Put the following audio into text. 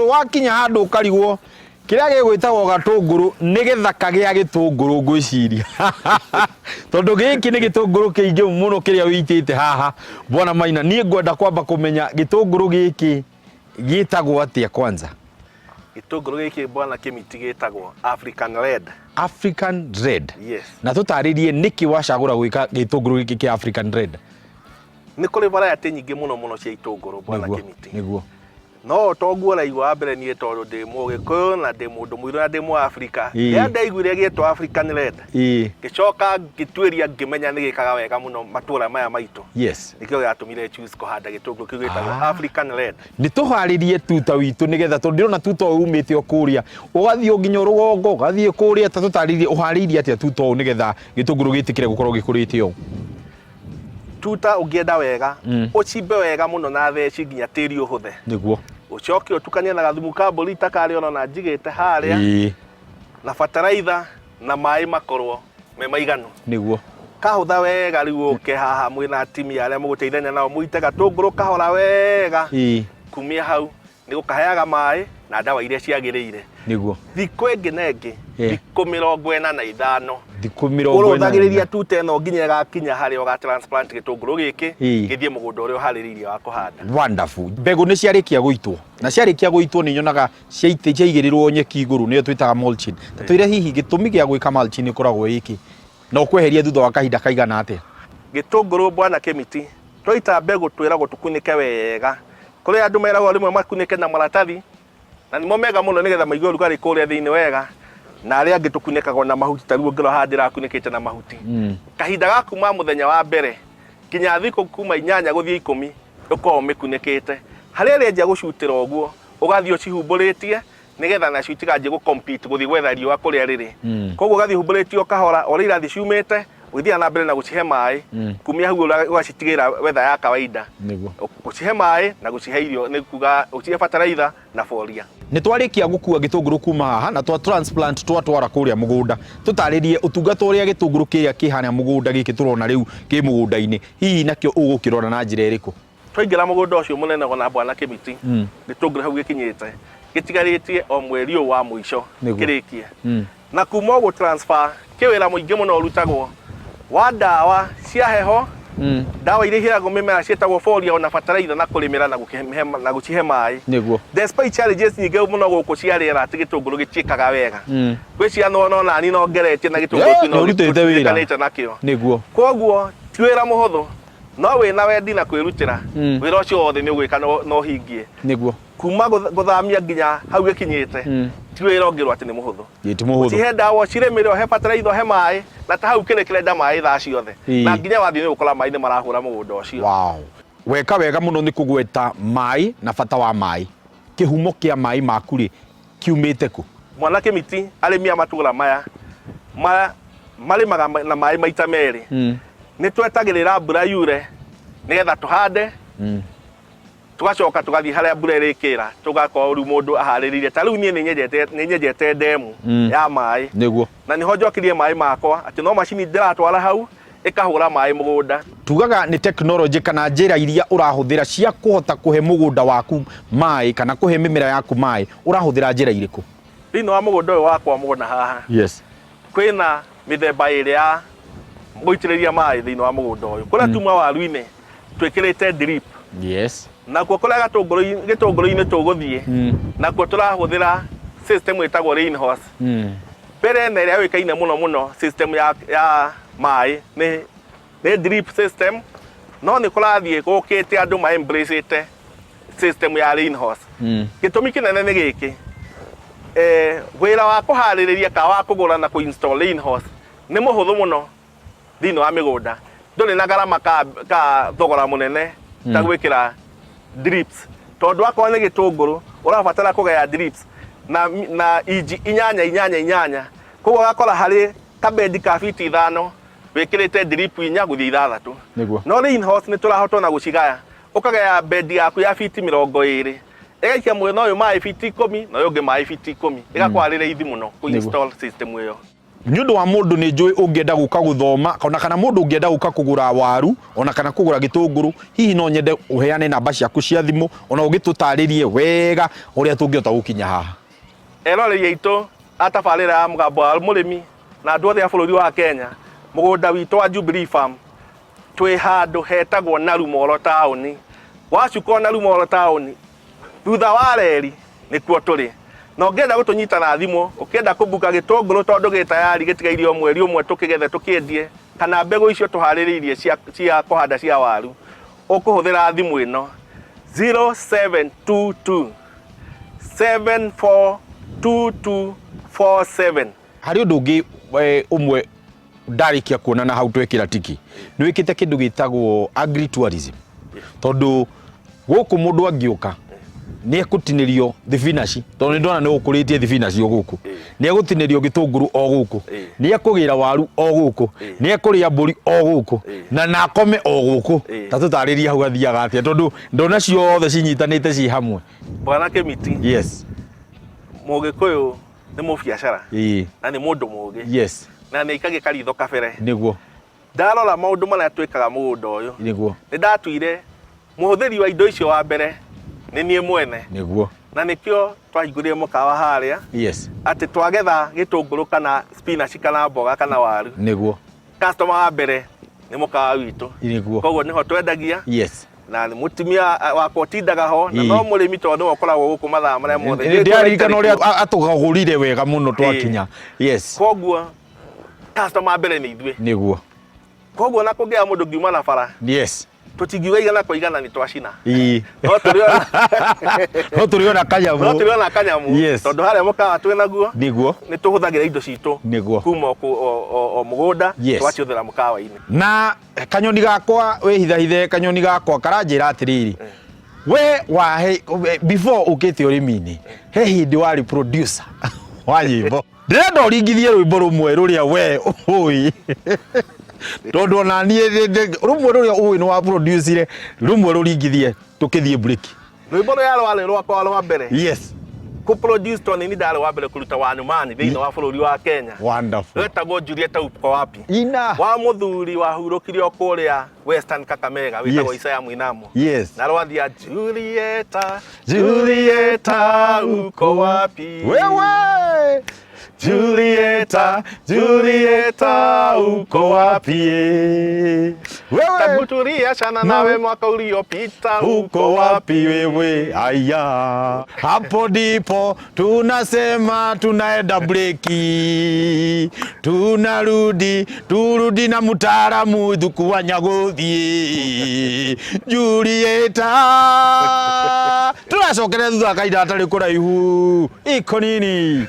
Wakinya handũ ũkarigwo kĩrĩa gĩgwĩtagwo gatũngũrũ nĩ gĩthaka gĩa gĩtũngũrũ ngwĩciria, tondũ gĩkĩ nĩ gĩtũngũrũ kĩingĩ mũno kĩrĩa wĩitĩte haha. Bwana Maina, niĩ ngwenda kwamba kũmenya gĩtũngũrũ gĩkĩ gĩtagwo atĩa kwanza? Gĩtũngũrũ gĩkĩ, bwana Kĩmiti, gĩtagwo African Red. African Red? Yes. Na tũtarĩrie nĩkĩ wacagũra gwĩka gĩtũngũrũ gĩkĩ kĩa African Red. Nĩ kũrĩ variety nyingĩ mũno mũno cia itũngũrũ, bwana Kĩmiti. No toguo ũraigua, wa mbere niĩ tondũ ndĩ Mũgĩkũyũ na ndĩ mũndũ mũirũ na ndĩ Mũafrika, rĩrĩa ndaiguire gĩtwo African Red, ngĩcoka ngĩtuĩria ngĩmenya nĩ gĩkaga wega mũno matũra maya maitũ. Nĩkĩo gĩatũmire choose kũhanda gĩtũngũrũ kĩu gĩtagwo African Red. Nĩ tũharĩrie tuta witũ nĩgetha, tondũ ndĩrona tuta ũyũ umĩte o kũrĩa ũgathiĩ o nginya rũgongo ũgathiĩ kũrĩa. Ta tũtarĩrie ũharĩirie atĩa tuta ũyũ nĩgetha gĩtũngũrũ gĩtĩkĩre gũkorwo gĩkũrĩte ũũ? Tuta ũngĩenda wega, ũcimbe wega mũno na theci nginya tĩri ũhũthe. Ũcoke ũtukanie na gathumu ka mbũri ta karĩa ũrona njigĩte harĩa, na bataraitha na maĩ makorwo me maiganu. Kahũtha wega, rĩu ũke haha mwĩna atimia arĩa mũgũteithania nao mũite gatũngũrũ kahora wega. Kumia hau nĩ gũkaheaga maĩ na ndawa iria ciagĩrĩire. Thikũ ĩngĩ na ĩngĩ, thikũ 45. Thikũ 45. Ũrũthagĩrĩria tuta ĩno nginya ĩgakinya harĩa ũga transplant gĩtũngũrũ gĩkĩ gĩthiĩ mũgũnda ũrĩa ũharĩrĩirie wa kũhanda. Wonderful. Mbegũ nĩ ciarĩkia gũitwo, na ciarĩkia gũitwo nĩ nyonaga ciaigĩrĩrwo nyeki igũrũ, nĩyo twĩtaga mulching. Ta twĩre hihi gĩtũmi gĩa gwĩka mulching ĩkoragwo ĩkĩ, na ũkweheria thutha wa kahinda kaigana atĩa? Gĩtũngũrũ, bwana Kĩmiti, twaita mbegũ twĩragwo tũkunĩke wega. Kũrĩ andũ meragwo rĩmwe makunĩke na maratathi, na nĩmo mega mũno nĩgetha maigue ũrugarĩ kũrĩa thĩinĩ wega, na arĩa angĩ tũkunĩkagwo na mahuti, ta rĩu ũngĩrora haha ndĩrakunĩkĩte na mahuti. Kahinda ga kuma mũthenya wa mbere nginya thikũ kuma 8 gũthiĩ 10 ũkoragwo ũmĩkunĩkĩte. Harĩa ĩrĩanjia gũcutĩra ũguo, ũgathiĩ ũcihumbũrĩtie nĩgetha nacio itikanjie gũ compete gũthiĩ gwetha riũa kũrĩa rĩrĩ. Koguo ũgathiĩ ũhumbũrĩtie o kahora o ũrĩa irathiĩ ciumĩte, ũgĩthiaga na mbere na gũcihe maĩ. Kumia hau ũgacitigĩra weather ya kawaida. Gũcihe maĩ na gũcihe irio nĩ kuga ũcihe bataraitha na boria. Nĩ twarĩkia gũkua gĩtũngũrũ kuma haha na twa transplant twatwara kũrĩa mũgũnda. Tũtarĩrie ũtungata ũrĩa gĩtũngũrũ kĩrĩa kĩ harĩa mũgũnda gĩkĩ tũrona rĩu kĩ mũgũnda-inĩ, hihi nakĩo ũgũkĩrora na njĩra ĩrĩkũ? Twaingĩra mũgũnda ũcio mũnene ona bwana Kĩmiti, gĩtũngũrũ hau gĩkinyĩte gĩtigarĩtie o mweri ũyũ wa mũico kĩrĩkie. Na kuma ũguo transfer kĩ wĩra mũingĩ mũno ũrutagwo wa ndawa cia heho, ndawa iria iheagwo mĩmera ciĩtagwo foliar, ona bataraitha na kũrĩmĩra na gũkĩhe na gũcihe maĩ. Despite challenges nyingĩ mũno gũkũ cia rĩera atĩ gĩtũngũrũ gĩtiĩkaga wega. Gwĩ ciana ona nani no ngeretie na gĩtũngũrũ kĩu no nĩũrutĩte wĩra. gĩtuĩkanĩte nakĩo. Koguo ti wĩra mũhũthũ, no wĩna wendi na kwĩrutĩra, wĩra ũcio wothe nĩ ũgwĩka na ũhingie. Kuma gũthamia nginya hau gĩkinyĩte, ti wĩra ũngĩrwo atĩ nĩ mũhũthũ. Ĩ, ti mũhũthũ. Ũcihe ndawa, ũcirĩmĩre, ũhe bataraitha, ũhe maĩ, na ta hau kĩrĩ kĩrenda maĩ thaa ciothe. Na nginya wathiĩ nĩ ũgũkora maĩ nĩ marahũra mũgũnda ũcio. Wow. Weka wega mũno nĩ kũgweta maĩ na bata wa maĩ. Kĩhumo kĩa maĩ maku rĩ, kiumĩte kũ? Mwana Kĩmiti, arĩmi a matũra maya marĩmaga na maĩ maita merĩ. Nĩ twetagĩrĩra mbura yure nĩgetha tũhande, tũgacoka tũgathiĩ harĩa mbura ĩrĩkĩra tũgakorwo rĩu mũndũ aharĩrĩirie. Ta rĩu niĩ nĩ nyenjete ndemu ya maĩ. Na nĩho njokirie maĩ makwa atĩ no macini ndĩratwara hau ĩkahũra maĩ mũgũnda. Tugaga nĩ tekinoronjĩ kana njĩra iria ũrahũthĩra cia kũhota kũhe mũgũnda waku maĩ kana kũhe mĩmera yaku maĩ, ũrahũthĩra njĩra irĩkũ? Thĩinĩ wa mũgũnda ũyũ wakwa muona haha, kwĩna mĩthemba ĩrĩ ya gũitĩrĩria maĩ thĩinĩ wa mũgũnda ũyũ. Kũrĩa tuma waru-inĩ twĩkĩrĩte drip. Nakuo kũrĩa gĩtũngũrũ-inĩ tũgũthiĩ, nakuo tũrahũthĩra system ĩtagwo rain horse. Mbere na ĩrĩa yũĩkaine mũno mũno system ya maĩ nĩ drip system, no nĩ kũrathiĩ gũkĩte andũ ma embrace system ya rain horse. Gĩtũmi kĩnene nĩ gĩkĩ, wĩra wa kũharĩrĩria kana wa kũgũra na kũ install rain horse nĩ mũhũthũ mũno thĩinĩ wa mĩgũnda, ndũrĩ na garama ka thogora mũnene ta gwĩkĩra drips, tondũ akorwo nĩ gĩtũngũrũ ũrabatara kũgaya drips na inji 8 8 8, koguo ũgakora harĩ kabendi ka fiti 5 wĩkĩrĩte drip 4 gũthiĩ 6. No rain horse nĩ tũrahota ona gũcigaya, ũkagaya bendi yaku ya fiti 20, ĩgaikia mwena ũyũ maĩ fiti 10 na ũyũ ũngĩ maĩ fiti 10, ĩgakorwo arĩ raithi mũno kũ install system ĩyo. Nĩ ũndũ wa mũndũ nĩ njũĩ ũngĩenda gũka gũthoma ona kana mũndũ ũngĩenda gũka kũgũra waru ona kana kũgũra gĩtũngũrũ, hihi no nyende ũheane namba ciaku cia thimũ ona ũgĩtũtarĩrie wega ũrĩa tũngĩhota gũkinya haha. Eroreri aitũ a tabarĩra ya Mũgambo wa Mũrĩmi na andũ othe a bũrũri wa Kenya, mũgũnda witũ wa Jubilee Farm twĩ handũ hetagwo Narumoro taũni. Wacuka o Narumoro taũni, thutha wa reri nĩkuo tũrĩ. Na ũngĩenda gũtũnyita na thimũ, ũkĩenda kũbuka gĩtũngũrũ tondũ gĩ tayari gĩtigairie o mweri ũmwe tũkĩgethe tũkĩendie, kana mbegũ icio tũharĩrĩirie cia, cia kũhanda cia waru, ũkũhũthĩra thimũ ĩno 0722 742247. Harĩ ũndũ ũngĩ ũmwe ndarĩkia kuona na hau twekĩra tiki, nĩ wĩkĩte kĩndũ gĩtagwo agritourism, tondũ gũkũ mũndũ angĩũka nĩ ekũtinĩrio thibinaci, tondũ nĩ ndona nĩ ũkũrĩtie thibinaci o gũkũ, nĩ egũtinĩrio gĩtũngũrũ o gũkũ, nĩ ekũgĩra waru o gũkũ, nĩ ekũrĩa mbũri o gũkũ, na akome o gũkũ. Ta tũtarĩrie hau gathiaga atĩa, tondũ ndona ciothe cinyitanĩte ci hamwe. Bwana Kĩmiti. Yes. Mũgĩkũyũ nĩ mũbiacara na nĩ mũndũ mũgĩ. Na nĩ aikagia karitho kabere. Ndarora maũndũ marĩa twĩkaga mũgũnda ũyũ, nĩ ndatuire mũhũthĩri wa indo icio wa mbere nĩ niĩ mwene. Na nĩkĩo twahingũrire mũkawa harĩa. Atĩ twagetha gĩtũngũrũ kana spinach kana mboga kana waru. Customer wa mbere nĩ mũkawa witũ. Koguo nĩho twendagia. Na nĩ mũtumia wakwa ũtindaga ho, na no mũrĩmi tondũ nĩwe ũkoragwo gũkũ mathaa marĩa mothe. Ndĩraririkana ũrĩa atũgagũrire wega mũno twakinya. Koguo customer mbere nĩ ithuĩ. Koguo na kũngĩaga mũndũ ngiuma na bara. Tũtingiuga igana kwa igana nĩ twacina. No tũrĩona. No tũrĩona kanyamũ. No tũrĩona kanyamũ. Tondũ harĩa mũkawa twĩ naguo. Nĩ tũhũthagĩra indo citũ. Kuma o mũgũnda. Tũgacihũthĩra mũkawa-inĩ. Na kanyoni gakwa wĩhithahithe, kanyoni gakwa karanjĩra atĩrĩrĩ, we wahe before ũkĩte ũrĩmi-inĩ, he hĩndĩ warĩ producer wa nyĩmbo. Ndĩrenda ũringithie rwĩmbo rũmwe rũrĩa we ũĩ, tondũ ona niĩ rũmwe rũrĩa ũĩ nĩ wa producire, rũmwe rũringithie tũkĩthiĩ break. Rwĩmbo rũrĩa rwarĩ rwakwa rwa mbere. Kũ produce tondũ nĩ niĩ ndarĩ wa mbere kũruta One Man thĩinĩ wa bũrũri wa Kenya. Wonderful. Rwetagwo Julieta uko wapi? Ina. Wa mũthuri wahurũkire o kũrĩa Western Kakamega wĩtagwo Isaiah Mwinamo. Na rwathia Julieta, Julieta uko wapi? Wewe. Julieta, Julieta uko wapi? Wewe. Tangu tuliachana nawe mwaka uliopita uko wapi wewe? Aya, hapo ndipo tunasema tunaenda breki, tunarudi, turudi na mtaalamu Thuku wa Nyaguthii Julieta. Turacokerea thutha wa kahinda gatarĩ kũraihu. Iko nini?